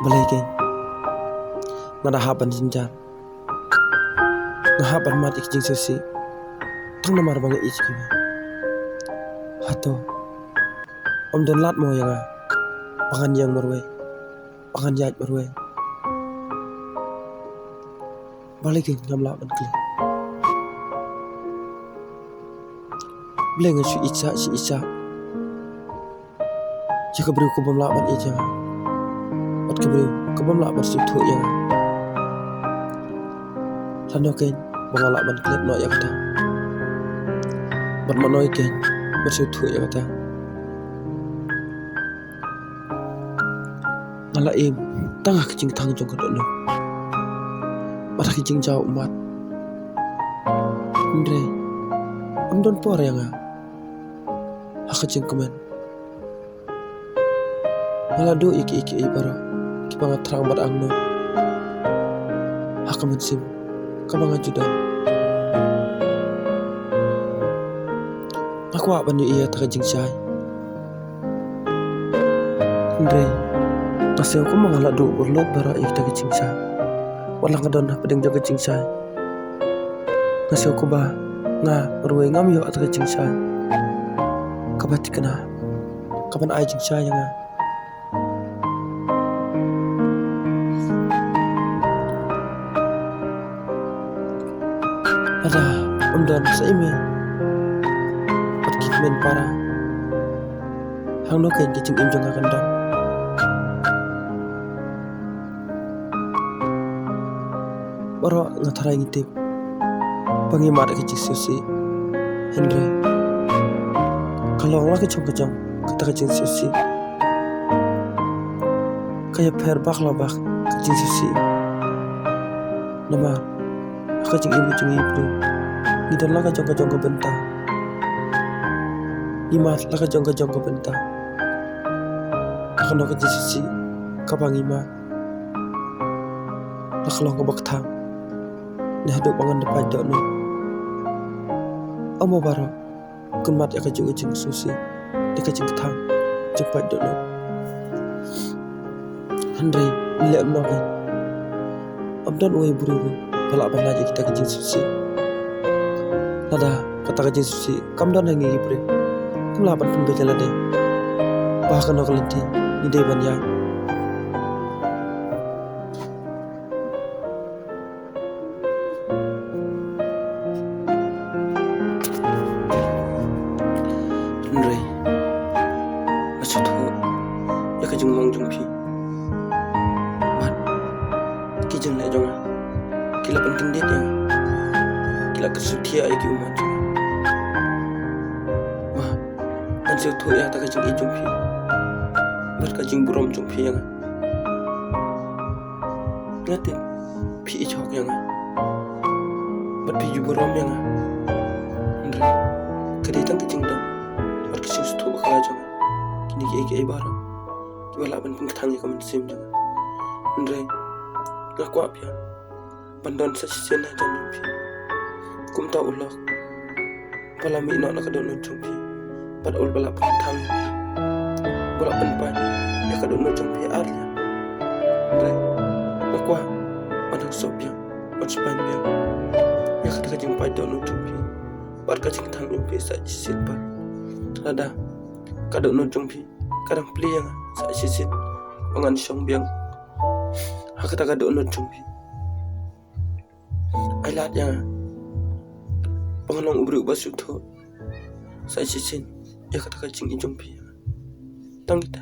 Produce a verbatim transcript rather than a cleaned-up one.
Balei kein nga da hap ban jynjar, nga hap ban mad ïa ki jingsngewsih tang namar ba nga ïeit ïa ki. Hato ym don lad mo ïa nga ba ngan ïeng marwei, ba ngan ïaid marwei? Balei kein ngam lah ban klet? Balei nga shu ïeit sha, shu ïeit sha ïa ka briew ka bym lah ban ïeit ïa nga, bad ka briew ka bym lah ban sngewthuh ïa nga? Lano kein ba nga lah ban klet noh ïa kata? Bad mano kein ban sngewthuh ïa kata? Nga la im tang ha ka jingthang jong ka dohnud bad ha ka jingjaw ummat. Hynrei ym don por ïa nga ha ka jingkmen. Nga la duh ïa kiei kiei baroh kiba nga thrang bad angnud ha ka mynsiem kaba nga ju don. Nga kwah ban ïohi ïa kata ka jingshai. Hynrei nga sngew kumba nga la duh bor lut baroh ïa kata ka jingshai. Wat la nga don hapdeng jong ka jingshai, nga sngew kumba nga marwei ngam ïoh ïa kata ka jingshai kaba thikna, kaban ai jingshai ïa nga. Lada ym don sa i mei bad ki kmen para, hangno kein ka jingim jong nga kan don? Baroh nga tharai ngi tip ba ngi mad ïa ka jingsngewsih. Hynrei ka long la ka jong ka jong kata ka jingsngewsih. Ka ïapher bak la bak ka jingsngewsih. Namar ha ka jingim jong ngi briew, ngi don la ka jong ka jong ka bynta, ngi mad la ka jong ka jong ka bynta. Kano ka jingsngewsih kaba ngi mad, la ka long kaba kthang ne haduh ba ngan da pait dohnud? Amo baroh kin mad ïa kajuh ka jingsngewsih, ïa ka jingkthang jingpait dohnud. Hynrei ngi leh kumno kein? Ym don uwei u briew ruh ba lah ban lait ïa kita ki jingsngewsih. Lada kata ka jingsngewsih kam don ha ngi ki briew, kim lah ban pynbeit ïa lade ba ha kano ka lynti ngi dei ban ïaid. Hynrei nga sngewthuh ïa ka jingmong jong phi bad ki jingleh jong nga ki la pynkyndit ïa nga, ki la kyrsiew thiah ïa ki ummat jong nga. Ma, ngan sngewthuh ïa kata ka jingïeit jong phi bad ka jingburom jong phi ïa nga. Nga tip phi ïeit hok ïa nga bad phi ju burom ïa nga. Hynrei ka dei tang ka jingdon bad ka jingsngewthuh bakla jong nga, kine kiei kiei baroh kiba lah ban pynkthang ïa ka mynsiem jong nga. Hynrei nga kwah biang ban don sa shisien hajan jong phi, kumta u lok ba la mih noh na ka dohnud jong phi, bad u lok ba la pynthang ïa phi, ba la pynpait ïa ka dohnud jong phi ar liang. Hynrei nga kwah ban nang sop biang, ban sngewbha biang ïa kata ka jingpait dohnud jong phi bad ka jingthang jong phi sa shisien pat. Lada ka dohnud jong phi ka dang plie ïa nga sa shisien, ba ngan shong biang ha kata ka dohnud jong phi. Ai lad ïa nga ba ngan long u briew uba sngewthuh sa shisien ïa kata ka jingïeit jong phi ïa nga. Tang kita.